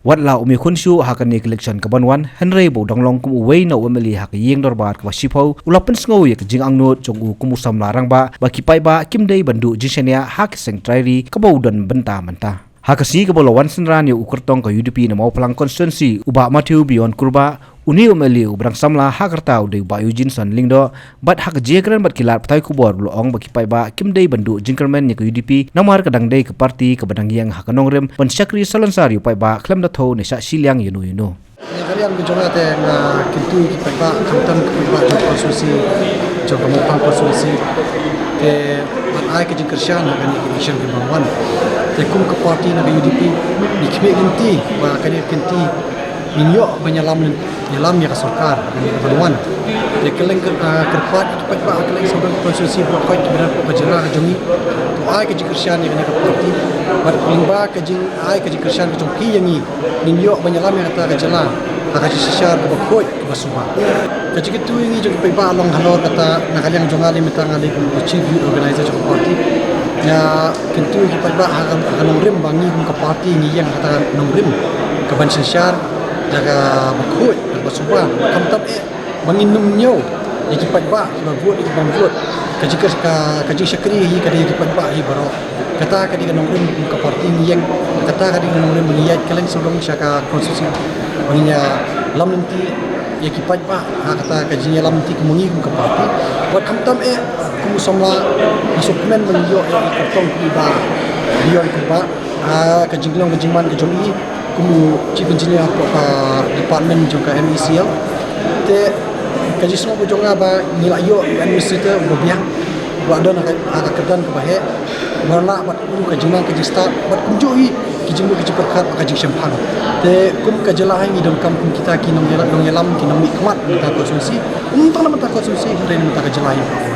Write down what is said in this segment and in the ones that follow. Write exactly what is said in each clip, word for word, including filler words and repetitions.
Wat la um ïakhun shuh ha kane ka election kaban wan, hynrei ba u dang long kum uwei na u M L A ha ka ïing dorbar kaba shiphew, u la pynsngew ïa ka jingangnud jong u kum u samla rangbah ba ki paidbah kim dei ban duh jingshaniah ha ka seng trai ri kaba u don bynta mynta. Ha ka sngi kaba la wan synran ïa u kyrtong ka U D P na Mawphlang constituency, u Bah Matthew Beyond Kurbah, une u M L A uba dang samla ha kata u dei u Bah Eugene Son Lyngdoh, bad ha ka jingïakren bad ki lad pathai khubor u la ong ba ki paidbah kim dei ban duh jingkyrmen ïa ka U D P namar ka dang dei ka party kaba dang ïeng ha ka nongrim ban shakri salonsar ïa u paidbah khlem da thew ne shah shiliang ïano ïano. Ïa ka liang ka jong nga te nga kyntu ïa ki paidbah, khamtam ki paidbah jong ka constituency, jong ka Mawphlang constituency. Te ban ai ka jingkyrshan ha kane ka election kaban wan. Te kum ka party na ka U D P, ngi khmih kynti ba kane ka kynti ngin ïoh ban ïalam, ïalam ïa ka sorkar ha kane kaban wan. Te kylleng ka, ah, kyrpad ïa ki paidbah ha kylleng sawdong ka constituency baroh kawei kiba don hapoh ka jylla ka jong ngi, to ai ka jingkyrshan ïa kane ka party. Bad lyngba ka jing ai ka jingkyrshan ka jong ki ïa ngi, ngin ïoh ban ïalam ïa kata ka jylla ha ka jingsynshar kaba khuid kaba suba. Ka jingkyntu ïa ngi jong ki paidbah long halor kata, na ka liang jong nga lei mynta nga lei kum u chief youth organizer jong ka party. Nga kyntu ïa ki paidbah ha ka, ha ka nongrim ba ngi kum ka party ngi ïeng ha kata ka nongrim kaban synshar da kaba khuid kaba suba. Khamtam eh ba ngin nym ñiew ïa ki paidbah kiba vote, ïa ki bym vote. Ka jingkyr-, ka, ka jingshakri hi ka dei ïa ki paidbah hi baroh. Kata ka dei ka nongrim ka party ngi ïeng. Kata ka dei ka nongrim ngi ïaid kylleng sawdong sha ka constituency ba ngin ïalam lynti ïa ki paidbah ha kata ka jingïalam lynti kum ngi kum ka party. Bad khamtam eh kum u samla nga sngewkmen ba ngi ïoh ïa i kyrtong kum i Bah Beyond Kurbah. Ah, ka jinglong ka jingman ka jong i kum u chief engineer hapoh ka department jong ka M E C L. Te ka jingsngew ka jong nga ba ngi la ïoh u administrator uba biang, uba don ha ka, ha ka kyrdan kaba heh, uba lah bad u ka jingman ka jingstad bad kumjuh hi ki jingmut ki jingpyrkhat bad ka jingshemphang. Te kum ka jylla hi ngi donkam kum kita ki nongïalam, nongïalam ki nongmihkhmat na ka constituency, ym tang na ka constituency hynrei na ka jylla hi baroh.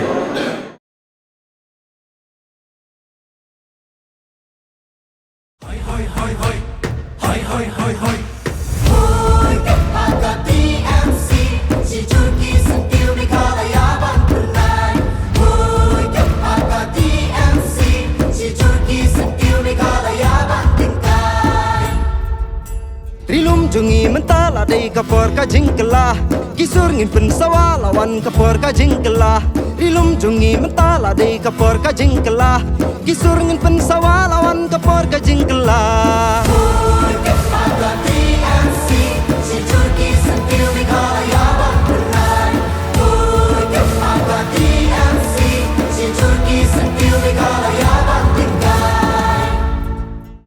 Ri lum jong ngi mynta la dei ka por ka jingkylla. Ki sur ngin pynsawa la wan ka por ka jingkylla. Ri lum jong ngi mynta la dei ka por ka jingkylla. Ki sur ngin pynsawa la wan ka por ka jingkylla.